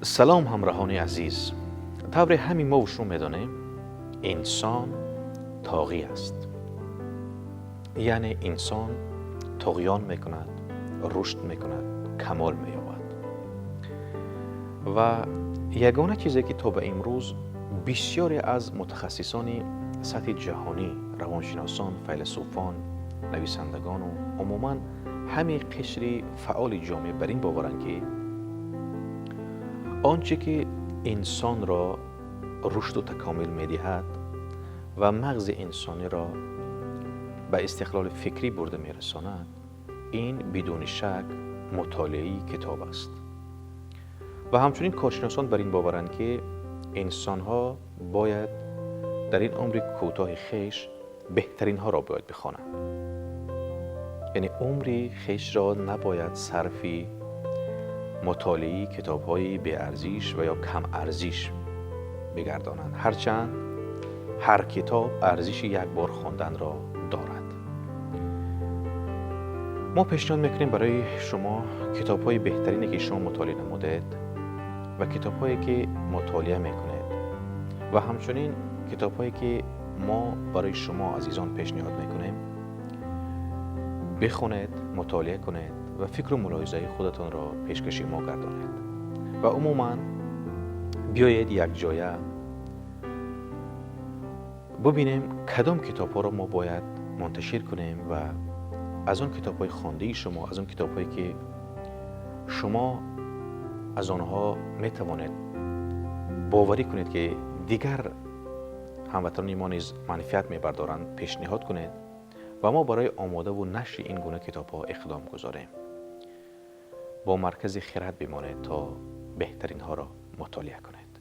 Салом, ҳамроҳони азиз. Тавре ҳамин мо шумо медонем, инсон тоғӣ аст, яъне инсон туғён мекунад, рушд мекунад, камол меёбад. Ва ягона чизе ки то ба имрӯз бисёре аз мутахассисони сатҳи ҷаҳонӣ, равоншиносон, файласуфон, нависандагону умуман ҳамин қишри фаъоли ҷомеа бар ин боваранд, ки он чӣ ки инсонро рушду такомил медиҳад ва мағзи инсониро ба истиқлоли фикрӣ бурда мерасонад, ин бидуни шак мутолиаи китоб аст. Ва ҳамчунин коршиносон бар ин боваранд, ки инсонҳо бояд дар ин умри кӯтоҳи хеш беҳтаринҳоро бояд бихонанд, яъне умри хешро набояд сарфи мутолиаи китобҳои беарзиш ва ё камарзиш бигардонанд, ҳарчанд ҳар китоб арзиши як бор хонданро дорад. Мо пешниҳод мекунем барои шумо китобҳои беҳтарине, ки шумо мутолиа намудед ва китобҳое, ки мутолиа мекунед, ва ҳамчунин китобҳое, ки мо барои шумо азизон пешниҳод мекунем. Бихонед, мутолиа кунед ва фикру мулоҳизаи худатонро пешкаши мо гардонед. Ва умуман биёед, якҷоя бубинем, кадом китобҳоро мо бояд мунташир кунем ва аз он китобҳои хондаи шумо, аз он китобҳое, ки шумо аз онҳо метавонед боварӣ кунед, ки дигар ҳамватанони мо низ манфиат мебардоранд, пешниҳод кунед ва мо барои омодаву нашри ин гуна китобҳо иқдом гузорем. Бо Маркази Хирад бимонед, то беҳтаринҳоро мутолиа кунед.